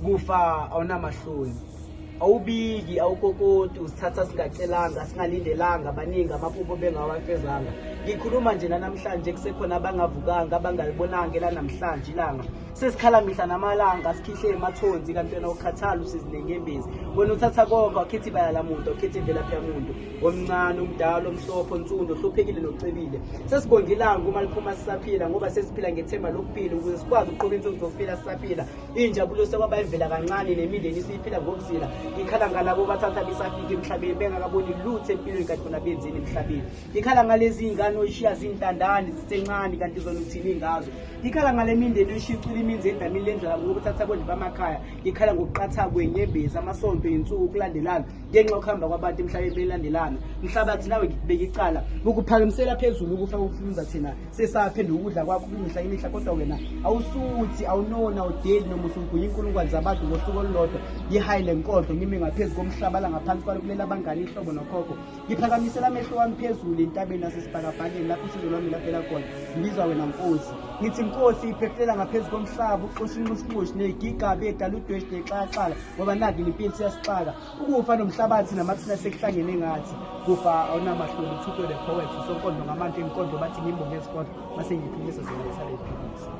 Kufa awunamahloni, awubiki, awukokoti, usithatha singacelanga, singalindelanga, baningi amaphupho bengawafezanga. Ngikhuluma nje nanamhlanje kusekhona abangavukanga, abangalibonanga elanamhlanje ilanga. Sesikhala mihla namalanga, sikhihle emathonzi kanti wena ukhathala usizinenyembezi. Wena uthatha konke, awukhethi ibala lamuntu, awukhethi imvelaphi yamuntu. Omncane, omdala, omhlophe, onsundu, ohluphekile nocebile. Sesibonga ilanga uma liphuma sisaphila ngoba sesiphila ngethemba lokuphila ukuze sikwazi ukuqhuba insuku zokuphila sisaphila. Injabulo sekwaba imvela kancane nemindeni isiyiphila ngokuzila. Ngikhala ngalabo bathatha besafika emhlabeni bengakaboni lutho empilweni kanti bona benzeni emhlabeni. Ngikhala ngalezi iy'ngane oyishiya zintandane zisencane kanti zona uthini ngazo. Ngikhala ngale mindeni oyishicula iminzi edamini lendlala ngoba uthatha abondli bamakhaya. Ngikhala ngokuqatha kwenyembezi amasonto insuku kulandelana ngenxa yokuhamba kwabantu emhlabeni belandelana. Mhlabathi nawe ngikubeka icala ukuphakamisela phezulu ukufa kufunza thina sesaphenduka ukudla kwakho kwimihla imihla kodwa wena awusuthi awunona awudeli noma usugunya inkulungwane zabantu ngosuku olulodwa. Yihayi le nkonzo ngimi ngaphezu komhlaba la ngaphansi kwalo kulela abangani ihlobo nokhokho. Ngiphakamisela amehlo wami phezulu entabeni nasesibhakabhakeni lapho usizo lwami lafela khona. Ngibizwa wena Nkosi. Ngithi Nkosi iphefumlela ngaphezu komhlaba uxosha inxushunxushu neyigigabi edala udweshu nexaxala ngoba naku nempilo siyasixaka. Ukufa nomhlabathi namathuna sekuhlangene ngathi. Kufa awunamahloni uthutwe the poet usonkondlo ngamandla enkondlo bathi ngimbonge ezinkondlo mase ngiphikisa zona isale iphikisa.